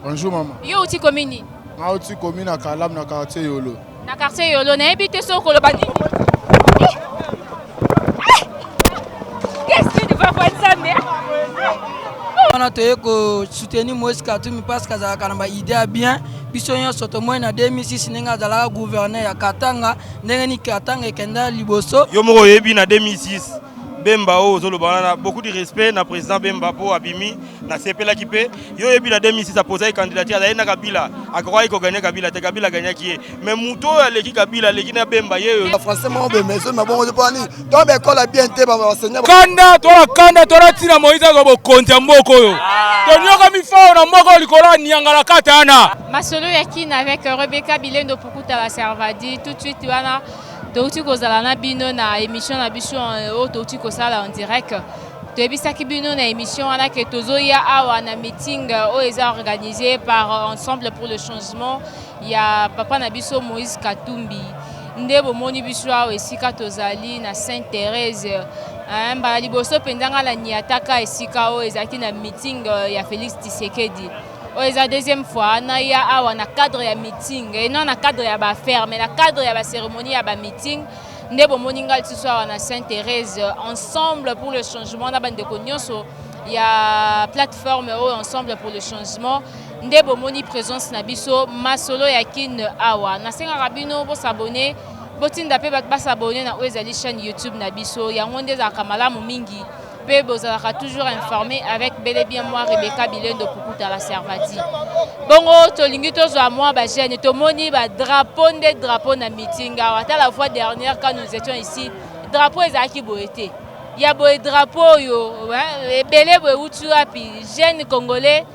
Bonjour maman. Yo outi commune nini? Nga outi commune ya Kalamu na quartier Yolo. Na quartier Yolo, nayebi te soki koloba nini. Qu'est-ce que tu vas voir Nzambe? Wana toye ko soutenir Moïse Katumbi parce que azalaka na ba idée ya bien. Biso nyonso tomoni na 2006 ndenge azalaka gouverneur ya Katanga, ndenge nini Katanga ekenda liboso. Yo moko oyebi na 2006 Bemba oyo ozoloba wana, beaucoup de respect na président Bemba po abimi, nasepelaki mpe. Yo oyebi na 2006 apozaki candidature, azalaki na Kabila, akokaki koganye Kabila te, Kabila aganyaki ye. Mais moto oyo aleki Kabila, aleki na Bemba ye oyo. Français moko boye mais ezomema bongo te mpo nini to ba ekole bien te ba enseignant Kanda to na kanda to na tina Moïse azwa bokonzi ya mboka oyo. Tonyokami fao na mboka oyo likolo ya niangala kata wana. Masolo ya Kin avec Rebecca Bilendo Pukuta la Servadi tout de suite wana touti kozala na bino na émission na biso oyo touti kosala en direct. Toyebisaki bino na émission wana ke tozoya awa na meeting oyo eza organisé par Ensemble pour le changement ya papa na biso Moïse Katumbi. Nde bomoni biso awa esika tozali na Sainte Thérèse. Mbala liboso mpenza nga na niataka esika oyo ezalaki na meeting ya Félix Tshisekedi. Oyo eza deuxième fois naya awa na cadre ya meeting et non na cadre ya ba affaire mais na cadre ya ba cérémonie ya ba meeting. Nde bomoni nga lisusu awa na Sainte Thérèse ensemble pour le changement na bandeko nyonso ya plateforme oyo ensemble pour le changement. Nde bomoni présence na biso masolo ya Kin awa. Nasengaka bino bosabone, botinda pe bato basabone na oyo ezali chaîne YouTube na biso. Yango nde ezalaka malamu mingi pe bozalaka toujours informé avec bel et bien moi Rebecca Bilendo Pukuta la Servati. Bongo tolingi tozwa mwa ba jeune, tomoni ba drapeau nde drapeau na meeting awa. Ata la fois dernière quand nous étions ici, drapeau ezalaki boye te. Ya boye drapeau oyo, ebele boye euti wapi? Jeune congolais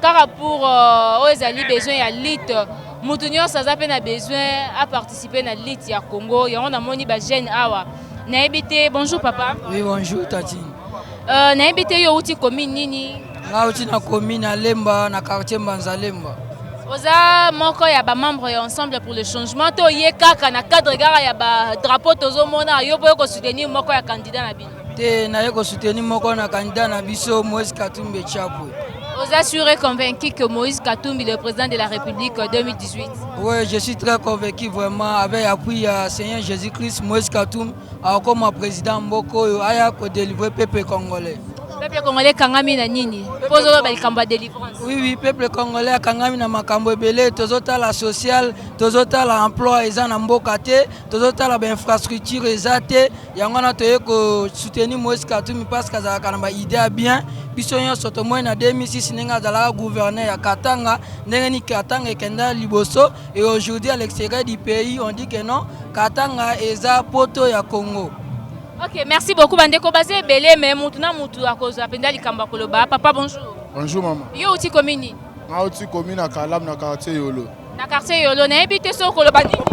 kaka pour oyo ezali besoin ya lutte. Mutu nyonso aza pe na besoin a participer na lutte ya Congo. Yango namoni ba jeune awa. Nayebi te, bonjour papa. Oui, bonjour tati. Nayebi te yo outi commune nini? Nga outi na commune ya Lemba, na quartier Mbanza Lemba. Oza moko ya ba membre ya Ensemble pour le changement to ye kaka na cadre kaka ya ba drapeau tozomona yo po ko soutenir moko ya candidat na bino? Te, naye ko soutenir moko na candidat na biso Moïse Katumbi Chapwe. Oza sûr et convaincu que Moïse Katumbi le président de la République 2018? Oui, je suis très convaincu vraiment avec appui ya Seigneur Jésus-Christ Moïse Katumbi akoma président mboka oyo aya ko délivrer peuple congolais. Peuple congolais kangami na nini? Pozo ba likambo ya délivrance. Oui oui, peuple congolais akangami na makambo ebele, tozotala social, tozotala emploi eza na mboka te, tozotala ba infrastructure eza te. Yango wana toye ko soutenir Moïse Katumbi parce que azalaka na ba idée ya bien. Biso nyonso tomoni na 2006 ndenge azalaka gouverneur ya Katanga, ndenge nini Katanga ekenda liboso et aujourd'hui à l'extérieur du pays on dit que non, Katanga eza poto ya Congo. Ok, merci beaucoup bandeko baze ebele mais mutu na mutu akozwa mpenza likambo ya koloba. Papa bonjour. Bonjour maman. Yo outi commune nini? Nga outi commune ya Kalamu na quartier Yolo. Na quartier Yolo, nayebi te soki koloba nini.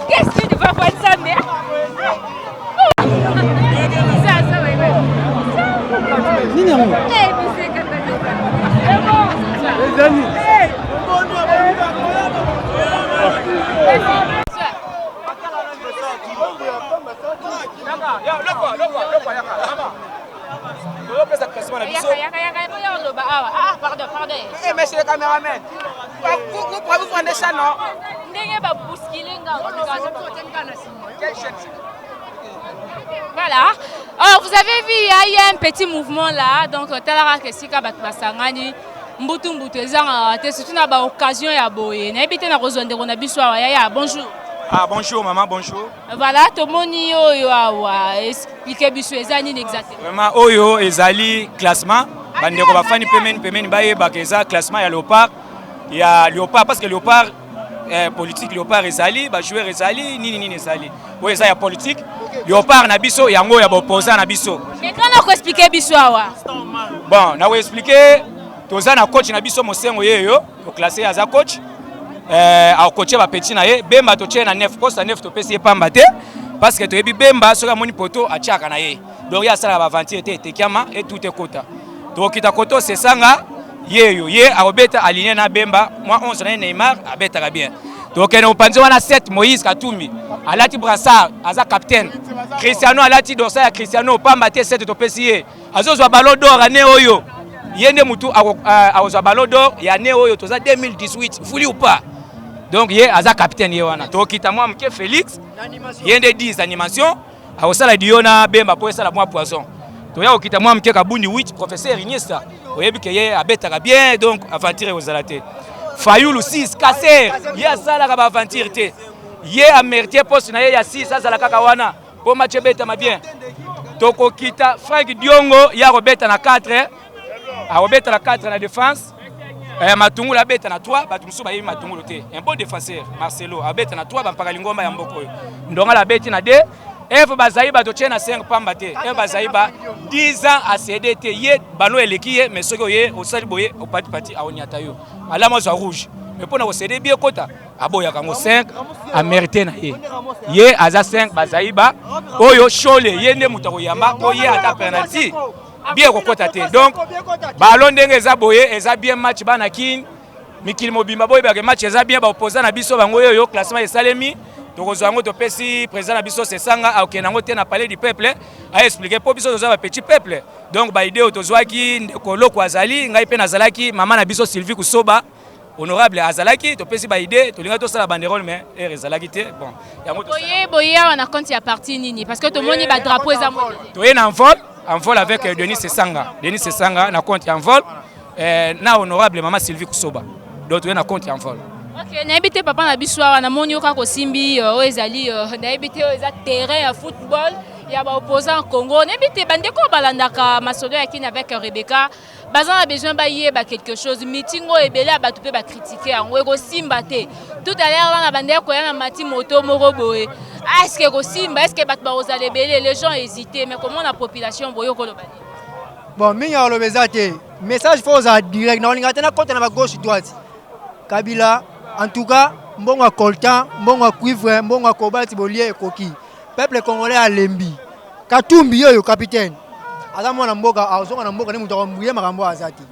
Qu'est-ce que tu vas voir Nzambe? Nini yango? Tozopesa classement na biso. Ah, monsieur le cameraman, vous vous prenez ça non? Ndenge ba bousculer nga. Voilà. Alors vous avez vu, il y a un petit mouvement là. Donc talaka kesika bato basangani mbutu mbutu ezanga te surtout na ba occasion ya boye. Nayebi te na kozwa ndeko na biso awa. Yaya, bonjour. Ah bonjour maman, bonjour. Voilà, tomoni oyo awa expliquer biso eza nini exactement? Vraiment oyo ezali classement bandeko bafani pembeni pembeni bayebaka eza classement ya Léopard, ya Léopard parce que Léopard politique Léopard ezali, ba joueur ezali, nini nini ezali. Oyo eza ya politique Léopard na biso yango ya opposant na biso. Mais quand on expliquer biso awa? Bon, na ko expliquer toza na coach na biso Mosengo yeyo, to classé aza coach. A coacher ba petit na ye, Bemba to tie na 9 poste 9 to pesi ye pamba te parce que toyebi Bemba soki amoni poto atiaka na ye. Donc ye asalaka ba aventure te etekiama et tout ekota. Tokokita koto sesanga yeyo ye akobeta aligné na Bemba, moi 11 na ye Neymar abetaka bien. Tokende mopanzi wana 7 Moïse Katumbi alati brassard aza capitaine. Cristiano alati dorsal ya Cristiano pamba te 7 topesi ye. Azozwa ballon d'or année oyo. Ye nde mutu akozwa ballon d'or ya année oyo toza 2018, voulu ou pas. Donc ye aza capitaine ye wana. Tokita mwa moke Félix, ye nde 10 animation, akosala dio na Bemba mpo esala mwa poison. Toya kokita mwa moke Kabundi 8, professeur Iniesta, oyebi ke ye abetaka bien, donc aventure ekozala te. Fayulu 6, Kasser, ye asalaka ba aventure te. Ye amérite poste na ye ya 6, azala kaka wana mpo match ebetama bien. Tokokita Frank Diongo, ye akobeta na 4, akobeta na 4 na défense. Matungulu abeta na 3, bato mosusu bayebi Matungulu te, un bon défenseur. Marcelo abeta na 3, bampaka lingomba ya mboka oyo. Ndongala abeti na 2. Eve bazali bato tie na 5 pamba te. Eve bazali ba 10 ans acédé te, ye bano eleki ye, mais soki oye osali boye opatipati aoniata yo malamu azwa rouge, mais mpona kocéder bien kota aboyaka yango. 5 amérité na ye, ye aza 5. Bazali ba oyo Shole, ye nde moto akoyamba mpo ye ata penalty bien ekokɔta te. Donc balo ndenge eza boye eza bien match. Bana Kine, mikili mobimba, boyebaka match eza bien. Baopposant na biso bango oyo, classement esalemi, tokozwa yango, topesi président na biso Sesanga, akokende yango te na Palais du Peuple, aexpliquer mpo biso toza bapetit peuple. Donc baidée oyo tozwaki, ndeko Loko azali, ngai mpe nazalaki, mama na biso Sylvie Kusoba honorable azalaki, topesi baidée. Tolingaki tosala banderole, mais heure ezalaki te. Bon, yango. Boye boye awa na compte ya parti nini? Parce que tomoni badrapeau eza. Toye na Envol, Envol avec Denis Sesanga, Denis Sesanga na compte ya Envol na honorable mama Sylvie Kusoba. Donc toye na compte ya Envol. Ok, nayebi te, papa na biso awa namoni yo kaka osimbi oyo ezali, nayebi te, oyo eza terrain ya football ya baopposant Congo. Nayebi te, bandeko oyo balandaka masolo ya Kini avec Rebecca baza na besoin bayeba quelque chose. Meeting oyo, ebele ya bato mpe bacritiquer yango, ekosimba te. Tout à l'heure wana bandeki koya na mati moto moko boye, est ce que ekosimba? Est ce que bato bakozala ebele? Les gens hésité, mais komona population boye, okoloba nini? Bon, mingi ya koloba eza te. Message fo ozala direct na olinga te, nakɔta na bagauche droite. Kabila, en tout cas, mbongo ya coltan, mbongo ya cuivre, mbongo ya cobalt bolie ekoki. Peuple congolais alembi. Katumbi oyo capitaine aza mwana mboka, azonga na mboka nde moto akombuye makambo aza te.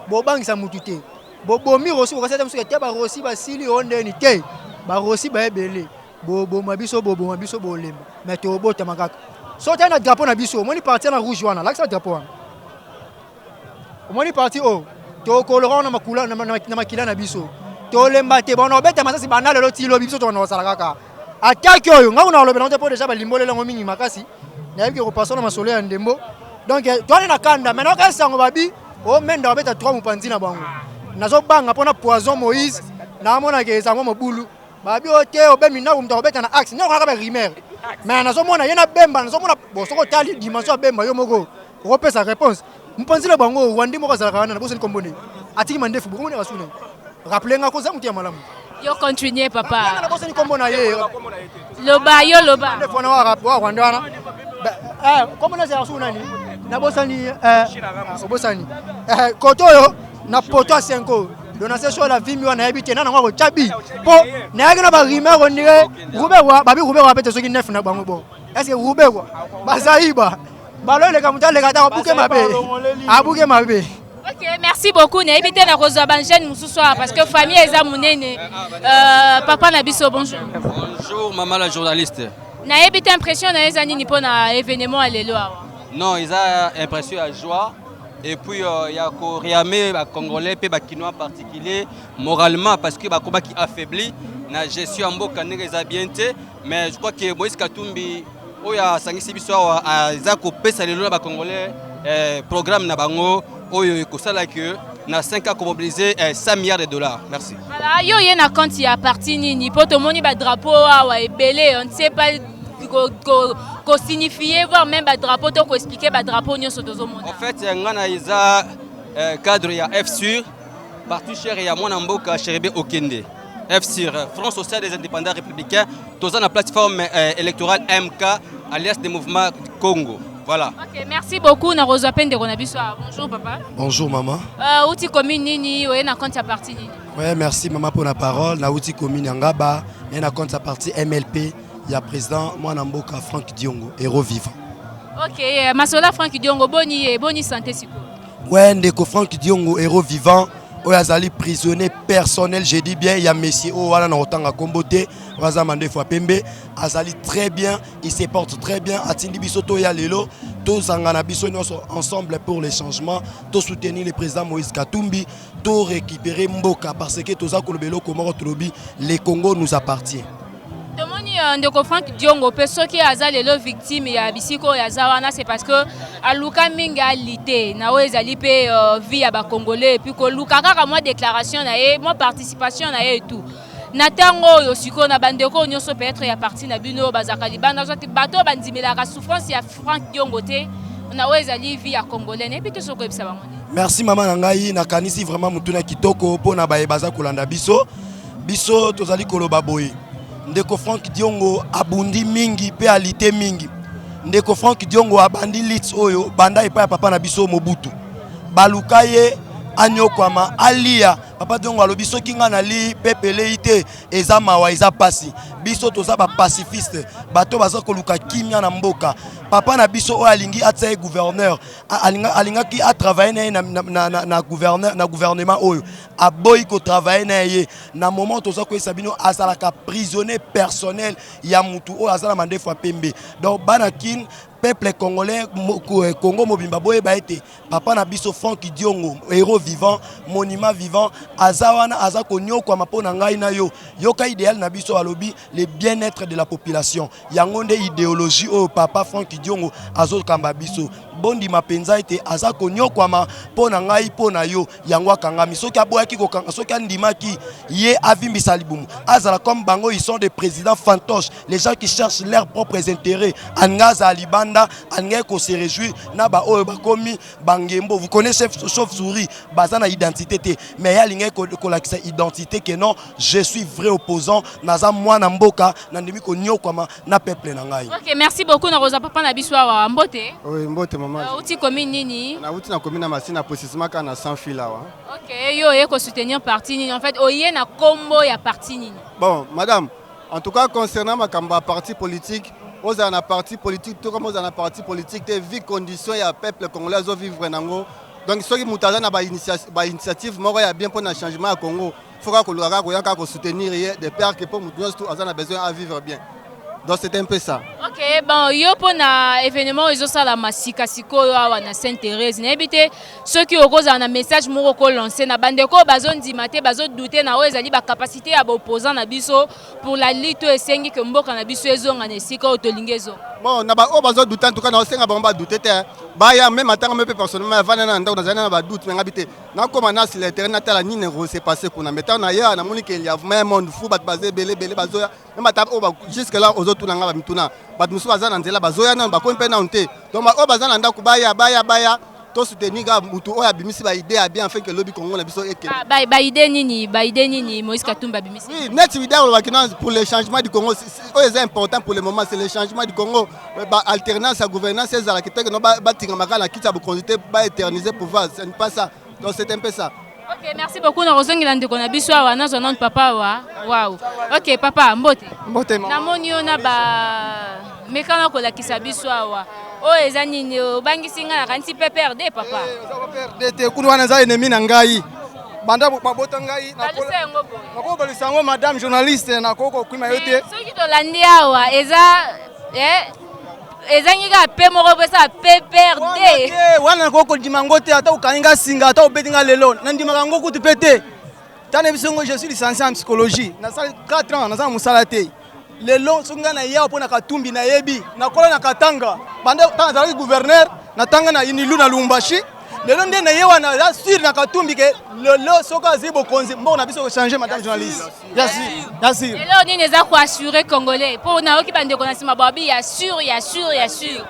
Bobangisa mutu te, bobomi Rossy, bokasi te mosuku te. Barossy basili o ndeni te, barossy baebele. Boboma biso, boboma biso, bolemba, mais tobotama kaka. So otali na drapeau na biso, omoni parti na rouge wana, lakisa drapeau wana, omoni parti oyo tokolora wana na makila na biso. Tolemba te, bona obeta masasi banda lelo ti lobi. Biso tokona kosala kaka atake oyo. Ngai kuna kolobela ngo te mpo deja balimbolela yango mingi makasi. Nayebi ke kopasa na masolo ya ndembo. Donc toani na kanda mai nayoka esango babi omenda babeta 3 mopanzi na bango. Nazobanga mpona poison Moïse, namonaka ezango mobulu. Babi oyo te, obemi ndako, moto akobeta na axe nyoko kaka barumeur, mais nazomona ye na Bemba. Nazomona bon, soki otali dimension ya Bemba, yo moko okopesa réponse. Mopanzi na bango, Rwandi moko azalaka wana, nabosani kombo nde, atiki mandefu bokomoni basune rappele nga koza moto ya malamu. Yo continue, papa. Nabosani kombo na ye. Loba, yo loba. Mandefu wana wa Rwanda wana, kombo na ezalaka suku nani? Nabosani, obosani. Koto oyo na poto ya 5 donation so la vimbi wana, nayebi te nana ngo akotya bi mpo nayaki na barumeur, on dirait Ruberwa. Babi Ruberwa apete soki nef na bango. Bon, est ce que Ruberwa bazayiba balo eleka, moto aleka ata abuke mabe, abuke mabe. Ok, merci beaucoup. Nayebi te, nakozwa bajeune mosusu awa parce que famille eza monene. Papa na biso, bonjour. Bonjour, maman la journaliste. Nayebi te, impression na yo eza nini mpona événement ya lelo awa? Non, eza impression ya joie et puis ya koréarmer bacongolais mpe bakinois en particulier moralement, parce que bakomaki affaibli na gestion ya mboka ndenge eza bien te. Mais je crois que Moïse Katumbi oyo asangisi biso awa eza kopesa lelo na bacongolais programme na bango oyo ekosala ke na 5 ans komobiliser 100 milliards de dollars. Merci. Voilà, yo ye na compte ya parti nini? Mpo tomoni badrapeau awa ebele, on ne sait pas kosignifie, voire même badrapeau to koexpliquer badrapeau nyonso tozomona. En fait, nga na eza cadre ya FSUR, parti cher ya mwana mboka Chérubin Okende. FSUR, Front social des indépendants républicains. Toza na plateforme électorale MK, alias des mouvements Congo. Voilà. Ok, merci beaucoup. Nakozwa mpe ndeko na biso awa. Bonjour, papa. Bonjour, maman. Uti commune nini? Oye na compte ya parti nini? Ouais, merci maman pour la parole. Nauti commune ya Ngaba, et na compte ya parti MLP, ya président mwana mboka Franck Diongo, héros vivant. Ok, masola Franck Diongo, boni ye, boni santé sikoyo? Ouais, ndeko Franck Diongo, héros vivant, oyo azali prisonnier personnel, je dis bien, ya monsieur oyo wana na kotanga kombo te, oyo aza mandefu ya pembe, azali très bien, il se porte très bien. Atindi biso toya lelo. Tozanga biso nyonso ensemble pour le changement, to soutenir le président Moïse Katumbi, to récupérer mboka, parce que toza koloba eloko moko, tolobi le Congo nous appartient. Tomoni ndeko Frank Diongo mpe, soki aza lelo victime ya bisika oyo aza wana, c'est parce que aluka mingi alite na oyo ezali mpe vie ya Bacongolais, et puis koluka kaka mwa déclaration na ye, mwa participation na ye et tout. Na ntango oyo sikoyo, na bandeko oyo nyonso peut-être ya parti na bino oyo bazalaka libanda, zwati bato oyo bandimelaka souffrance ya Frank Diongo te na oyo ezali vie ya Congolais, nayebi te soki oyebisa bango nini. Merci, mama na ngai. Nakanisi vraiment motuna kitoko mpona baye baza kolanda biso. Biso tozali koloba boye: ndeko Frank Diongo abundi mingi mpe alite mingi. Ndeko Frank Diongo abandi lutte oyo banda epai ya papa na biso Mobutu. Baluka ye anyokwama, alia. Papa Diongo alobi: soki ngai nali pepe elei te, eza mawa, eza pasi. Biso toza bapacifiste, bato baza koluka kimia na mboka. Papa na biso oyo alingi atia ye gouverneur, alingaki atravaille na ye na gouvernement oyo, aboyi kotravaille na ye. Na moment toza koyesa bino, azalaka prisonnier personnel ya mutu oyo aza na mandefu ya pembe. Donc bana Kin, peuple congolais, Congo mobimba, boyeba ete papa na biso Frank Diongo, héros vivant, monument vivant, aza wana, aza konyokwama mpo na ngai na yo. Yoka idéal na biso, alobi le bien-être de la population. Yango nde idéologie oyo papa Frank Diongo azokamba biso. Bondima mpenza ete aza konyokwama mpo na ngai, mpo na yo. Yango akangami. Soki aboyaki kokanga, soki andimaki ye avimbisa libumu, azala comme bango, ils sont des présidents fantoches, les gens qui cherchent leurs propres intérêts, alinga azala libanda, alingaki kose réjouir na baoyo bakomi bangembo. Vous connaissez chauve-souris, baza na identité te, mais ye alingaki kolakisa identité que non, je suis vrai opposant, naza mwana mboka, nandimi konyokwama na peuple na ngai. Ok, merci beaucoup. Na kozwa papa na biso awa. Mbote. Oui, mbote mama. Uti commune nini? Nauti na commune ya Masina, précisément kaka na Sans Fil awa. Ok, yo oye kosoutenir parti nini? En fait, oye na kombo ya parti nini? Bon madame, en tout cas concernant makambo ya parti politique, ozala na parti politique to kama ozala na parti politique te, vu condition ya peuple congolais azovivre nango, donc soki moto aza na bainitiative moko ya bien mpona changement ya Congo, faut kaka koluka kaka koya kaka kosoutenir ye, de peur que mpo moto nyonso aza na besoin à vivre bien. Donc c'est un peu ça. Ok, bon, yo mpona événement oyo ezosalama sika sikoyo awa na Sainte Thérèse, nayebi te soki okozala na message moko kolancer na bandeko oyo bazondima te, bazodouter na oyo ezali bacapacité ya baopposant na biso pour la lutte oyo esengi ke mboka na biso ezonga na esika oyo tolingi ezonga. Bon, na baoyo bazodouter, en tout cas naosenga bango badouter te, baya. Même atanga me mpe personnellement avanda na ndako, nazali na badoute, me ngabi te, nakóma na sur le terrain, natala nini ekose passer kuna. Mais ntango naya, namoni ke ya vraiment monde fou, bato baza ebele ebele bazoya. Même ata oyo jusque là ozotuna nga bamituna, bato mosusu baza na nzela, bazoya nano, bakomi mpe nano te. Donc oyo baza na ndako, baya, baya, baya, tosoutenir kaka mutu oyo abimisi baidée ya bien afin ke lobi Kongo na biso ekende. Baidée nini? Baidée nini Moïse Katumbi abimisi? Oui, neti idée alobaki non, pour le changement du Congo. Oyo eza important pour le moment, c'est le changement du Congo, baalternance ya gouvernance ezalaki te, keno batingama kaka na kiti ya bokonzi te, baéterniser pouvoir, ce n'est pas ça. Donc c'est un peu ça. Ok, merci beaucoup. Na kozongela ndeko na biso awa, nazwa nano papa awa. Wow, ok, papa, mbote. Mbote. Namoni yo na ba mekana kolakisa biso awa, oyo eza nini? Obangisi ngai, nakanisi PPRD, papa. PPRD te, kuna wana eza ennemi na ngai banda babota ngai. Balisa yango boye. Nakobalisa yango, madame journaliste, nakoki kokima yo te. Soki tolandi awa, eza ezangi kaka pe moko po esala PPRD. Wana nakoki kondima yango te. Ata okangi nga singa, ata obeti nga lelo, nandimaka yango kutu mpe te. Tana biso ngo, je suis licencié en psychologie, nasali 4 ans, naza na mosala te. Lelo soki ngai nayawa mpo na Katumbi, nayebi nakola na Katanga banda ntango azalaki gouverneur, natanga na Unilu na Lubumbashi. Lelo nde naye wana, aza sûr na Katumbi ke lelo soki azwi bokonzi, mboka na biso kochange. Madame journaliste, ya sûr. Lelo nini eza koassure Congolais? Mpo nayoki bandeko na nsima babi ya sûr, ya sûr, ya sûr.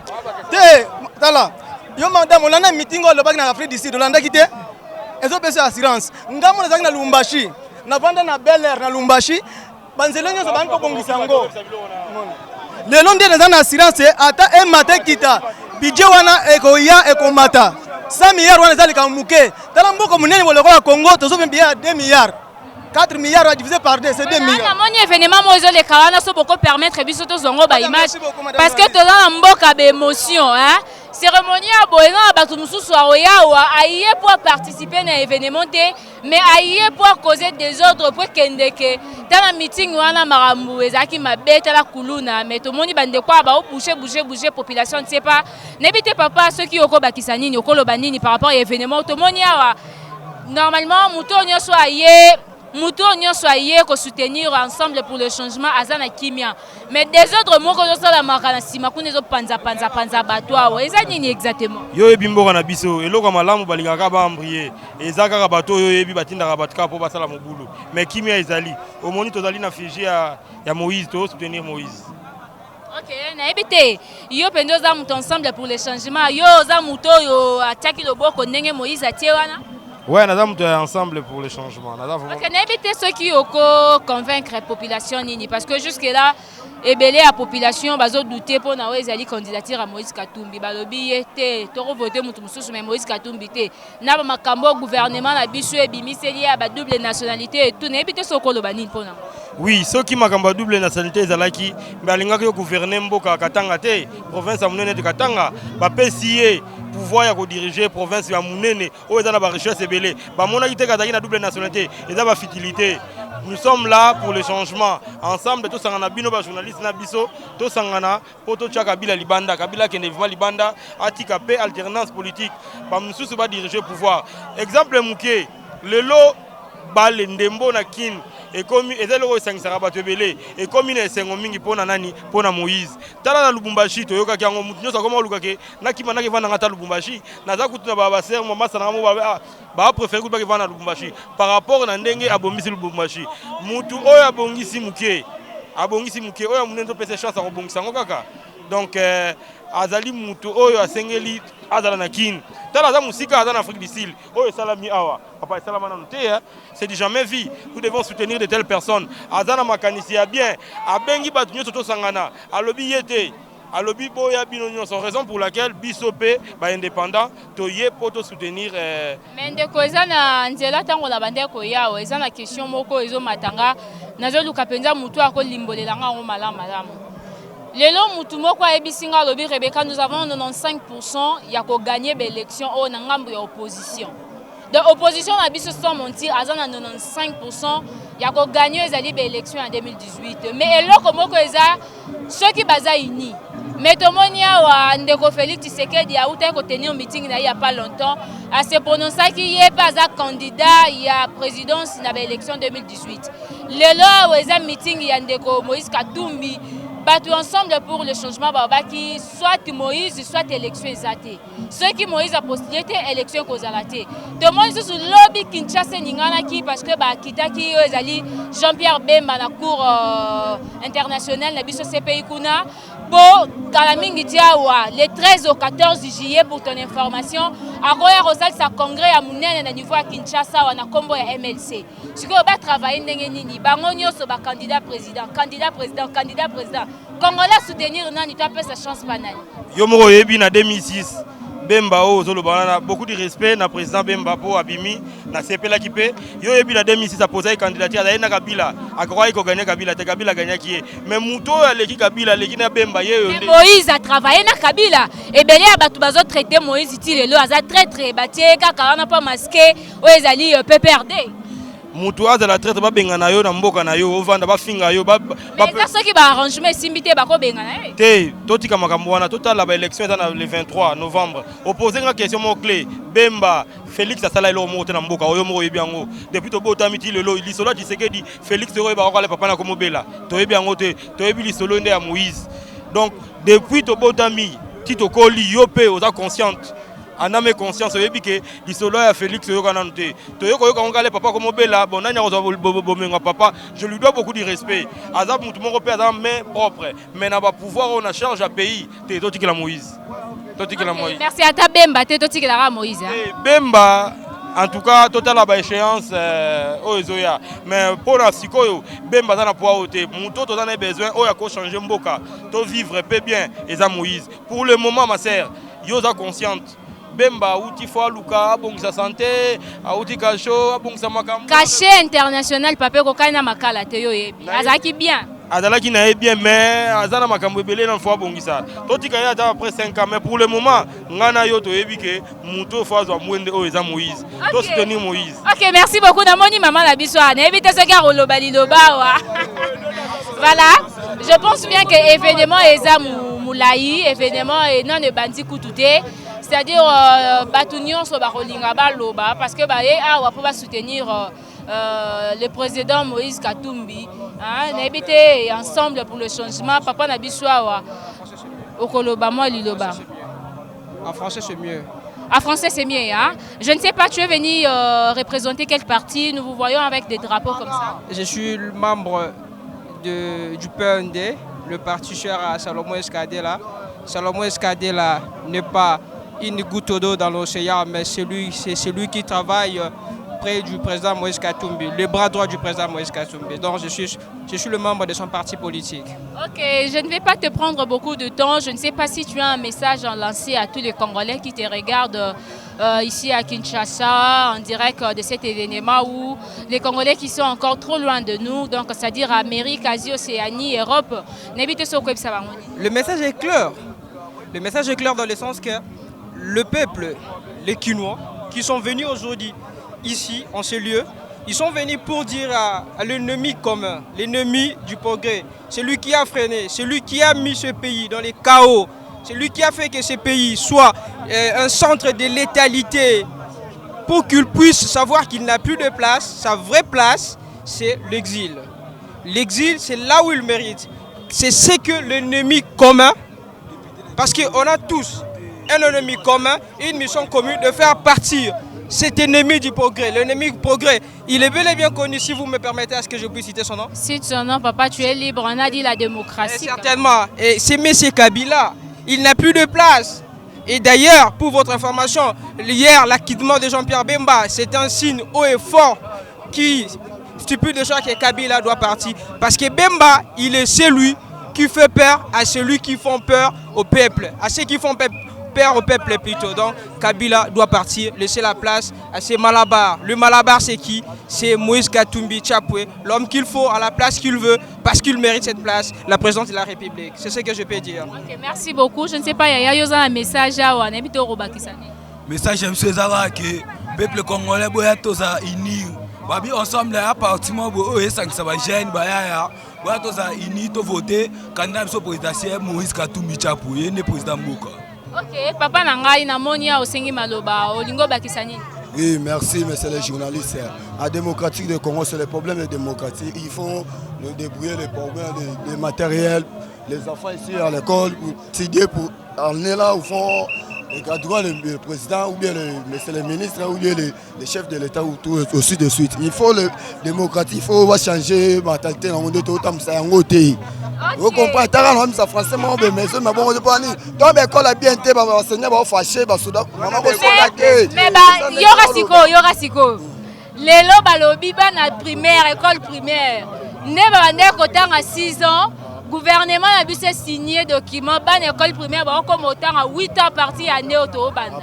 Te, tala yo madame, olanda meeting oyo alobaki na Afrique du Sud, olandaki te? Ezopesa assurance. Ngambo nazalaki na Lubumbashi, navanda na Bel Air na Lubumbashi, banzela nyonso bandi kobongisa yango. Lelo nde naza na assurance, ata emata ekita, budget wana ekoya, ekomata. 100 milliard wana eza likambo moke. Tala mboka monene lokola Congo, tozobimbi ya 2 milliard. 4 milliards divisé par 2, c'est 2 milliards. Namoni événement moko ezoleka wana, so boko permettre biso tozwango baimage, parce que toza na mboka baémotion, hein? Cérémonie ya boye, eza na bato mosusu akoyawa, aye po aparticiper na événement te, mais aye po acauser désordre, po ekendeke. Tala meeting wana, makambo ezalaki mabe. Tala kuluna, mais tomoni bandeko awa baobouge bouge bouge population. Ne pas, nayebi te, papa, soki okobakisa nini, okoloba nini par rapport ya événement tomoni awa. Normalement, moto oyo nyonso aye, moto oyo nyonso aye kosoutenir Ensemble pour le changement aza na kimia, mais désordre moko ezosalamaka na nsima kuna, ezopanzapanzapanza bato awa. Eza nini exactement? Yo oyebi mboka na biso, eloko ya malamu balingaka baembrouiller. Eza kaka bato oyo oyebi batindaka bato kaka mpo basala mobulu, mais kimia ezali. Omoni, tozali na effigie ya Moïse, tozosoutenir Moïse. Ok, nayebi te, yo mpenza oza moto Ensemble pour le changement? Yo oza moto oyo atiaki loboko ndenge Moïse atie wana? Ouais, naza moto ya Ensemble pour le changement, naza vraiment. Ok, nayebi te soki oko convaincre population nini, parce que jusque là ebele ya population bazodouter mpo na oyo ezali candidature ya Moïse Katumbi. Balobi ye te, tokovote moto mosusu, mais Moïse Katumbi te, na bamakambo gouvernement na biso ebimiseli ye ya badouble nationalité etu. Nayebi te soki okoloba nini mpona. Oui, soki makambo ya double nationalité ezalaki, mbe alingaki yo gouverner mboka ya Katanga te, province ya monene ete Katanga. Bapesi ye pouvoir ya kodiriger province ya monene oyo eza na barichesse ebele, bamonaki te kazalaki na double nationalité. Eza bafutilité. Nous sommes là pour le changement ensemble. Tosangana, bino bajournaliste na biso, tosangana mpo totya Kabila libanda. Kabila akende vraiment libanda, atika mpe alternance politique, bamosusu badirige pouvoir. Exemple moke, lelo bale ndembo na Kine ekomi, eza eloko esangisaka bato ebele, ekomi na esengo mingi. Mpo na nani? Mpo na Moïse. Tala na Lubumbashi, toyokaki yango, motu nyonso akoma oluka ke nakima, naki evandanga ata Lubumbashi. Naza kutu na basere masa nanga mo bapréféré kutu bakevanda na Lubumbashi par rapport na ndenge abongisi Lubumbashi. Mutu oyo abongisi moke, abongisi moke, oyo monene topesa chance akobongisa yango kaka. Donc azali mutu oyo asengeli azala na Kine. Tala, aza mosika, aza na Afrique du Sud. Oyo esalami awa, papa, esalama nanu te, c'est du jamais vu. Nous devons soutenir de telles personnes. Aza na makanisi ya bien, abengi bato nyonso tosangana. Alobi ye te, alobi boya bino nyonso, raison pour laquelle biso mpe baindépendant toye mpo tosoutenir. Mais ndeko, eza na nzela, ntango na bandeko yawa, eza na question moko ezomatanga, nazoluka mpenza motu akolimbolela nga yango malamu malamu. Lelo mutu moko ayebisi nga, alobi: "Rebecca, nous avons 95 ya kogagner baélection oyo na ngambo ya opposition." Donc opposition na biso, sans mentir, aza na 95 ya kogagner oyo ezali baélection ya 2018. Mais eloko moko eza, soki baza uni. Mais tomoni awa ndeko Félix Tshisekedi autaki kotenir meeting na ye ya pas longtemps, ase prononçaki, ye mpe aza candidat ya présidence na baélection 2018. Lelo awa eza meeting ya ndeko Moïse Katumbi. Bato Ensemble pour le changement balobaki soit Moïse, soit élection eza te. Soki Moïse apostule te, élection ekozala te. Tomoni lisusu lobi Kinshasa eninganaki parce que bakitaki oyo ezali Jean-Pierre Bemba na cour internationale na biso CPI kuna. Mpo kala mingi ti awa, le 13 au 14 juillet, pour ton information, akoya kosalisa congrès ya monene na niveau ya Kinshasa awa na nkombo ya MLC. Sikoyo batravaille ndenge nini? Bango nyonso bacandidat président, candidat président, candidat président. Congolais soutenir nani to apesa chance pa nani? Yo moko oyebi, na 2006, Bemba oyo ozoloba wana, beaucoup de respect na président Bemba mpo abimi, nasepelaki mpe. Yo oyebi, na 2006 apozaki candidature, azali na Kabila, akokaki kogagner Kabila te, Kabila agagnaki ye. Mais moto oyo aleki Kabila, aleki na Bemba, ye oyo. Moïse atravaille na Kabila. Ebele ya bato bazotraite Moïse ti lelo aza traître, batie kaka wana mpo masque oyo ezali PPRD. Moto azala traître, babengana yo na mboka na yo, ovanda, bafinga yo. Eza soki baarrangement esimbi te, bakobengana ye. Te, totika makambo wana, totala baélection eza na le 23 novembre. Opose nga question moko clé: Bemba, Félix asala eloko moko te na mboka oyo. Moko oyebi yango, depuis tobotami ti lelo, lisolo ya Tshisekedi, Félix oyo oyebaka kala papa na komobela, toyebi yango te. Toyebi lisolo nde ya Moïse. Donc depuis tobotami ti tokoli, yo mpe oza consciente, en âme et conscience, oyebi ke lisolo ya Félix oyoka nanu te. Toyoka oyoka ngo kale papa komobela. Bon, nani akozwa bomengo ya papa? Je lui dois beaucoup de respect, aza mutu moko mpe aza main propre, mais na bapouvoir oyo na charge ya pays te, totikela Moïse, totikela Moïse. Merci. Ata Bemba te, totikelaka Moïse. Bemba, en tout cas, totala baéchéance oyo ezoya. Mais mpo na sikoyo, Bemba aza na poids oyo te. Moto toza na besoin oyo akochange mboka, tovivre mpe bien, eza Moïse pour le moment. Ma sœur, yo oza consciente. Bemba awuti faut aluka abongisa santé, awuti cachot abongisa makambo. Cachet international papa ekokani na makala te, yo oyebi. Azalaki bien. Azalaki na ye bien, mais aza na makambo ebele na faut abongisa. Totika ye ata après 5 ans, mais pour le moment ngai na yo toyebi ke moto oyo faut azwa mwende oyo eza Moïse. To soutenir Moïse. Ok, merci beaucoup. Namoni mama na biso awa, nayebi te soki akoloba liloba awa. Voilà, je pense bien que événement eza molai, événement nano ebandi kutu te, c'est-à-dire bato nyonso bakolinga baloba parce que baye awa mpo basoutenir le président Moïse Katumbi, hein, nayebi te, Ensemble pour le changement. Papa na biso awa, okoloba mwa liloba? En français, c'est mieux. En français, c'est mieux. Hein? Je ne sais pas, tu es venu représenter quel parti? Nous vous voyons avec des drapeaux comme ça. Je suis le membre du PND, le parti cher à Salomon SK Della. Salomon SK Della n'est pas une goutte d'eau dans l'océan, mais c'est celui qui travaille près du président Moïse Katumbi, le bras droit du président Moïse Katumbi. Donc je suis le membre de son parti politique. Ok, je ne vais pas te prendre beaucoup de temps. Je ne sais pas si tu as un message à lancer à tous les Congolais qui te regardent ici à Kinshasa, en direct de cet événement, où les Congolais qui sont encore trop loin de nous, donc c'est-à-dire Amérique, Asie, Océanie, Europe. Le message est clair. Le message est clair dans le sens que le peuple, les Kinois, qui sont venus aujourd'hui ici, en ce lieu, ils sont venus pour dire à l'ennemi commun, l'ennemi du progrès, celui qui a freiné, celui qui a mis ce pays dans les chaos, celui qui a fait que ce pays soit un centre de létalité, pour qu'il puisse savoir qu'il n'a plus de place, sa vraie place, c'est l'exil. L'exil, c'est là où il mérite. C'est ce que l'ennemi commun, parce qu'on a tous un ennemi commun, une mission commune de faire partir cet ennemi du progrès. L'ennemi du progrès, il est bel et bien connu, si vous me permettez à ce que je puisse citer son nom. Cite son nom, papa, tu es libre, on a dit la démocratie. Et certainement. Et c'est M. Kabila. Il n'a plus de place. Et d'ailleurs, pour votre information, hier, l'acquittement de Jean-Pierre Bemba, c'est un signe haut et fort qui stipule déjà que Kabila doit partir. Parce que Bemba, il est celui qui fait peur à celui qui font peur au peuple, à ceux qui font peur au peuple plutôt. Donc Kabila doit partir, laisser la place à ces Malabars. Le Malabar, c'est qui? C'est Moïse Katumbi Chapwe, l'homme qu'il faut à la place qu'il veut, parce qu'il mérite cette place, la présidence de la République. C'est ce que je peux dire. Ok, merci beaucoup. Je ne sais pas, Yaya, il y a un message à Message ya biso ezalaka ke peuple congolais boya tozala unis. Babi Ensemble ya parti moko boye oyo esangisa bajeune bayaya. Boya tozala unis, tovote candidat biso présidentiel Moïse Katumbi Chapwe, ye nde président mboka. Ok, papa na ngai, namoni ya osengi maloba, olingi obakisa nini? Oui, merci, monsieur les journalistes. La démocratique de Congo, c'est le problème de démocratie. Il faut nous débrouiller les problèmes de matériel. Les enfants ici à l'école, pour étudier, pour emmener là où font les droits, le président, ou bien le, monsieur le ministre, ou bien le chef de l'État, ou tout, aussi de suite. Il faut le démocratie, il faut changer la mentalité dans le monde, tout le monde. Vous comprenez, tara na misa français mo be mais mais bon pas ni donc école bien te ba enseignant ba fâché ba soda mama ko soda te. Mais ba yoka siko, yoka siko. Lelo balobi bana primaire, école primaire nde babandeki kotanga 6 ans, gouvernement na biso esigné document, bana école primaire bakokoma otanga 8 ans partir ya nde oyo toobanda.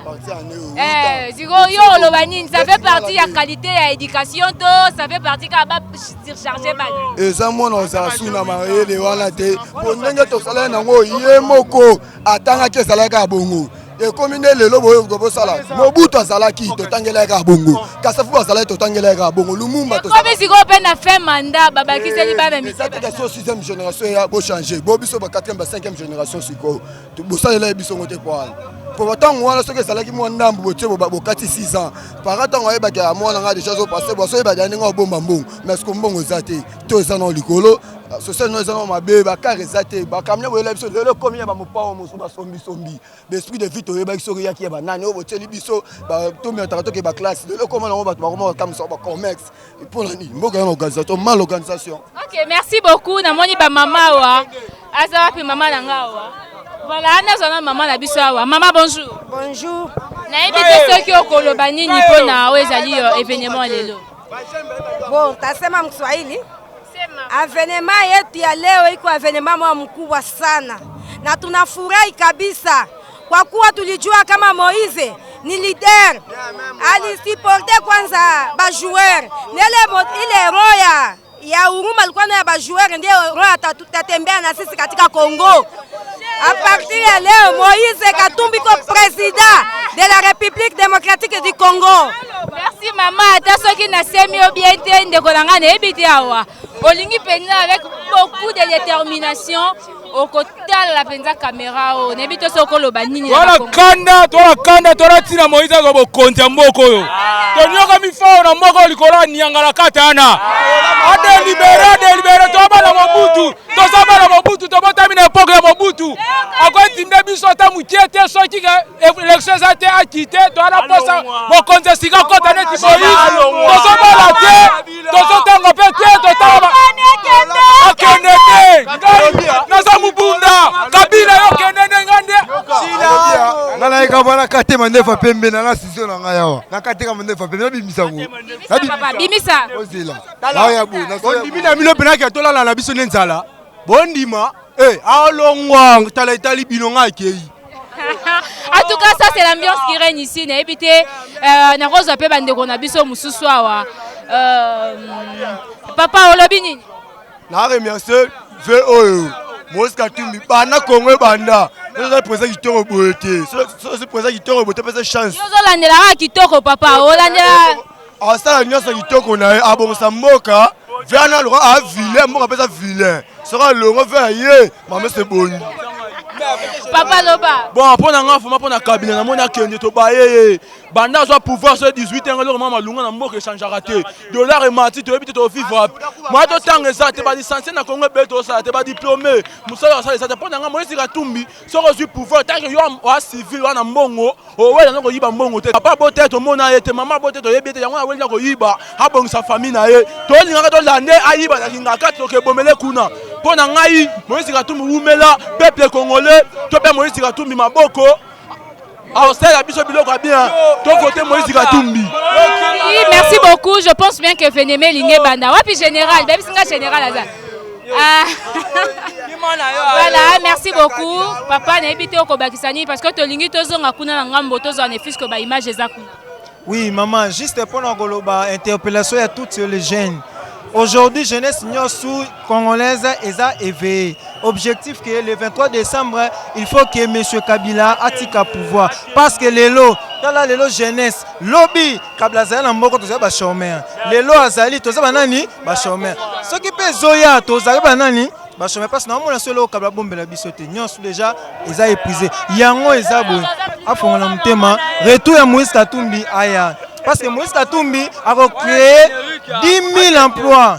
Sikoyo yo oloba nini? Ça fait partie ya qualité ya éducation to ça fait partie kaka basurcharge bana? Eza mwana ozala su na mayele wana te, po ndenge tosalaki nango, ye moko atangaki, ezalaki kaka bongo. Ekomi nde lelo boye bosala. Mobutu azalaki, totangelaki kaka bongo. Kasavubu azalaki, totangelaki kaka bongo. Lumumba. Ekomi sikoyo mpe na fin mandat babakiseli bana. Eza te question sixième génération ya bochange bo biso ba quatrième, ba cinquième génération. Sikoyo bosalela ye biso ngo te. Po wana, po ntango wana soki ezalaki mwa ndambu, botie bokati 6 ans para ntango ayebaki ya mwana nga déjà azopase bo asoyebaki ndenge obomba mbongo. Mais siko mbongo eza te, to eza nao likolo social no eza nao mabe, bakare eza te, bacamion boyela biso lelo ekomi ya bamopao mosusu basombisombi. Baesprit de vie toyebaki soki eyaki ya banani oyo botieli biso. Tomiataka toke baclasse, lelo ekoma nango bato bakoma bakamwisa bacomex. Mpona nini mboka ya na organisation, mal organisation? Ok, merci beaucoup. Namoni bamama awa. Aza wapi mama na nga awa? Voilà, nazwa na mama na biso awa. Mama, bonjour. Bonjour. Nayebi te soki okoloba nini mpona oyo ezali événement lelo. Bon, tasema Mswahili. Événement yetu ya leo iko événement moya mkubwa sana na tunafurahi kabisa kwa kwa kuwa tulijua kama Moise ni leader, alisupporte kwanza ba joueur nele ile roho ya huruma alikuwa nayo ya ba joueur, ndio roho atatembea na sisi katika Congo. À partir ya leo Moïse Katumbi ko président de la République démocratique du Congo. Merci mama, ata soki nasemi yo bien te ndeko na ngai nayebi te awa olingi mpenza avec beaucoup de détermination okotala mpenza caméra oyo nayebi te soki okoloba nini na Tola Congo. Kanda tola kanda tola ntina Moïse azwa bokonzi ya mboka oyo tonyokami fao na mboka oyo likolo ya niangala kata wana adelibere adelibere. Toza bana Mobutu, toza bana Mobutu, tobotami na époque ya Mobutu. Akointimider biso ata mokie te. Soki ke élection eza te, akite. Toza na posa mokonzi esika kota neti Moïse. Tozobala te, tozotanga mpe te, totanga akende te. Ngai naza mobunda Kabila, yo kende nde ngai nde. Nga nayeka wana kate mandefa pembe na nga ciseau na ngai awa nakateka mandefa pembe nabimisa ngo. Papa, bimisa. Ozela naoya boye. Bondimi na bino mpenaki tolala na biso nde nzala. Bondima eh, alongwa tala etali bino, ngai akei. En tout cas, ça c'est l'ambiance qui règne ici. Nayebi te, nakozwa mpe bandeko na biso mosusu awa. Papa, olobi nini? Na remercie ve oyo Moïse Katumbi. Banda Kongo ebanda, eza président kitoko boye te. Soki président kitoko boye te, pesa chance. Yo ozolandela kaka kitoko, papa, olandela. Asala nyonso kitoko na ye, abongisa mboka. Ve ana loka avilain mboka apesa vilain. Soki alongo ve aye mamese ebongi. Papa, loba. Bon, mpo na nga foma mpo na Kabila, namoni akende tobaye ye. Banda azwa pouvoir so 18 yango, eloko mwa malunga na mboka echangeaka te. Dollar emati, toyebi te tovivre mwa totanga eza te. Balicencié na Kongo ebele, tozosala te. Badiplôme, mosala basala eza te. Mpo na nga, Moïse Katumbi, soki ozwi pouvoir, tant que yo oa civil wana, mbongo owela na koyiba mbongo te. Papa bote tomona ye te, mama bote toyebi ye te. Yango aweli na koyiba, abongisa famille na ye. Tolingaka tolande ayiba na lingaka toke ebomele kuna. Mpo na ngai, Moïse Katumbi wumela. Peuple congolais, to mpe Moïse Katumbi maboko, aosala biso biloko ya bien. Tovote Moïse Katumbi. Oui, merci beaucoup. Je pense bien que Veneme Linge Banda. Wapi général, baby singa général aza. Ah. Voilà, merci beaucoup. Papa nayebi te okobakisa nini parce que tolingi tozonga kuna na ngambo, tozwa ne fût-ce que ba image eza kuna. Oui, maman, juste pour koloba interpellation à toutes les jeunes. Aujourd'hui, jeunesse nyonso congolaise eza éveillée. Objectif que le 23 décembre, il faut que M. Kabila atika pouvoir. Parce que lelo, tala lelo jeunesse, lobi Kabila azali na mboka, tozali ba chômeur. Lelo azali, tozali banani? Ba chômeur. Soki mpe ezoya, tozali banani? Ba chômeur. Parce que naomona so eloko Kabila bombela biso te. Nyonso déjà eza épuisé. Yango eza boye. Afongola motema, retour ya Moïse Katumbi aya. Parce que Moïse Katumbi a créé 10 000 emplois.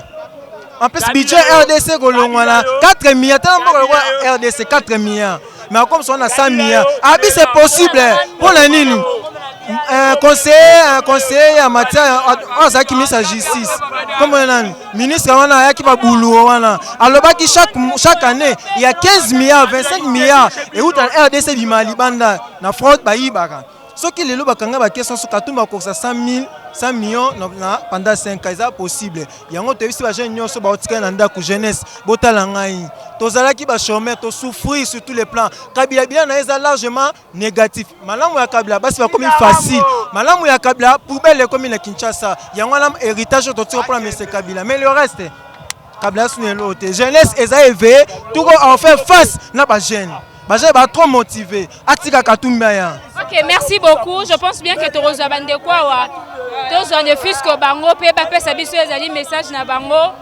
En plus, budget RDC kolongwa na 4 milliards. Tala mboka lokola RDC, 4 milliards. Mais comme ça on a 100 milliards. Abi c'est possible. Pour la nini? Un conseiller en matière oyo azalaki ministre ya justice, kombo nani, ministre wana ayaki babulu wana, alobaki chaque année il y a 15 milliards, 25 milliards euta na RDC ebima libanda na fraude bayibaka. Soki lelo bakanga bacaisse nyonso, Katumbi akokisa 100 100 millions na pendant 5 ans. Eza possible. Yango toyebisi bajeune nyonso baotikali na ndako. Jeunesse, botala ngai, tozalaki bachômeur, tosouffrir sur tous les plans. Kabila, bilan na ye eza largement négatif. Malamu ya Kabila, basi bakomi facile. Malamu ya Kabila, poubelle ekomi na Kinshasa. Yango wana héritage oyo totika mpona monsieur Kabila. Mais le reste, Kabila asuni eloko te. Jeunesse eza éveillé, tuko en faire face na bajeune. Bajeune ba trop motivé. Atika Katumbi aya. Ok, merci beaucoup. Je pense bien que tokozwa bandeko awa, tozwa ne fût-ce que bango mpe bapesa biso ezali message na bango.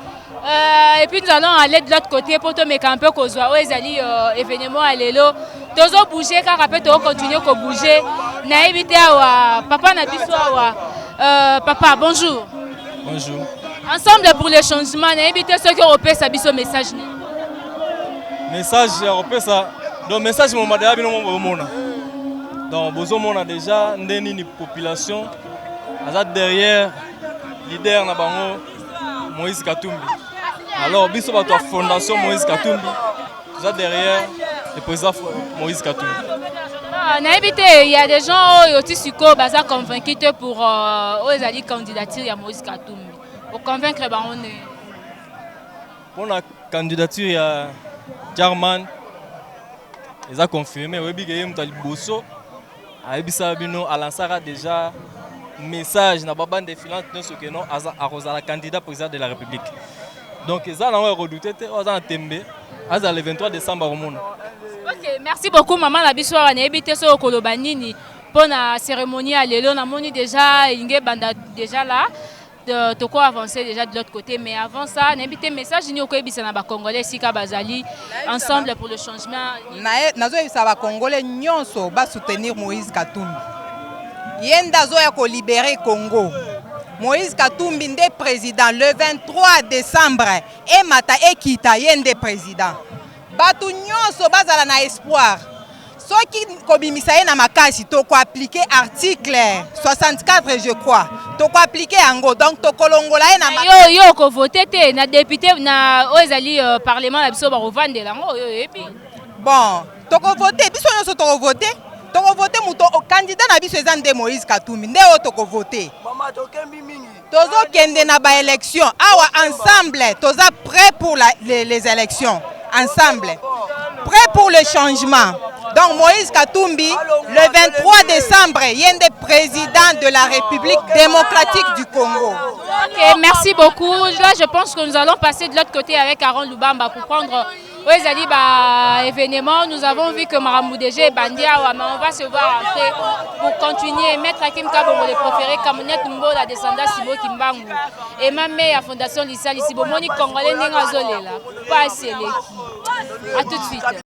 Et puis nous allons aller de l'autre côté pour tomeka un peu kozwa oyo ezali événement ya lelo. Tozobouge kaka mpe tokocontinue kobouge. Nayebi te awa papa na biso awa. Papa, bonjour. Bonjour. Ensemble pour le changement, nayebi te soki okopesa biso message nini. Message ya kopesa, donc message momada ya bino mo bozomona, donc bozomona déjà nde nini population aza derrière leader na bango Moïse Katumbi. Alors biso bato ya fondation Moïse Katumbi toza derrière le président Moïse Katumbi. Ah, nayebi te, il y a des gens oyo ti sikoyo baza convaincu te pour oyo ezali candidature ya Moïse Katumbi. Oconvaincre bango nde? Mpona candidature ya Jarman. Eza confirmé, oyebi ke ye moto ya liboso ayebisaka bino, alansaka déjà message na babande défilante nyonso ke non, akozala candidat président de la République. Donc eza nango ya kodouter te. Oyo aza na tembe, azala le 23 décembre, akomona. Ok, merci beaucoup, mama na biso. Awa nayebi te soki okoloba nini mpo na cérémonie ya lelo. Namoni déjà elingi ebanda déjà là, toko avancer déjà de l'autre côté, mais avant ça, nayebi te message nini okoyebisa na bacongolais esika bazali, Ensemble pour le changement. Nazoyebisa bacongolais nyonso basoutenir Moïse Katumbi. Ye nde azoya kolibérer Congo. Moïse Katumbi nde président le 23 décembre. Emata ekita, ye nde président. Bato nyonso bazala na espoir. Soki kobimisa ye na makasi, tokoappliquer article 64, je crois, tokoappliquer yango, donc tokolongola ye na Yo, yo okovote te na député na oyo ezali parlement na biso, bakovandela yango oyo oyebi. Bon, tokovote, biso nyonso tokovote, tokovote moto candidat na biso eza nde Moïse Katumbi, nde oyo tokovote. Tozokende na baélection awa ensemble, toza prêt pour les élections, ensemble prêt pour le changement. Donc Moïse Katumbi, le 23 décembre, ye nde président de la République démocratique du Congo. Ok, merci beaucoup. Là, je pense que nous allons passer de l'autre côté avec Aaron Lubamba pour prendre oyo ezali ba événement. Nous avons vu que makambo déjà ebandi awa, mais on va se voir après pour continuer. Maître Hakim Kabongo, le préféré Kamonet Mbola, descendant Simo Kimbangu et mame ya Fondation Lisalisi. Bomoni congolais ndenge azolela, pasi eleki. À tout de suite.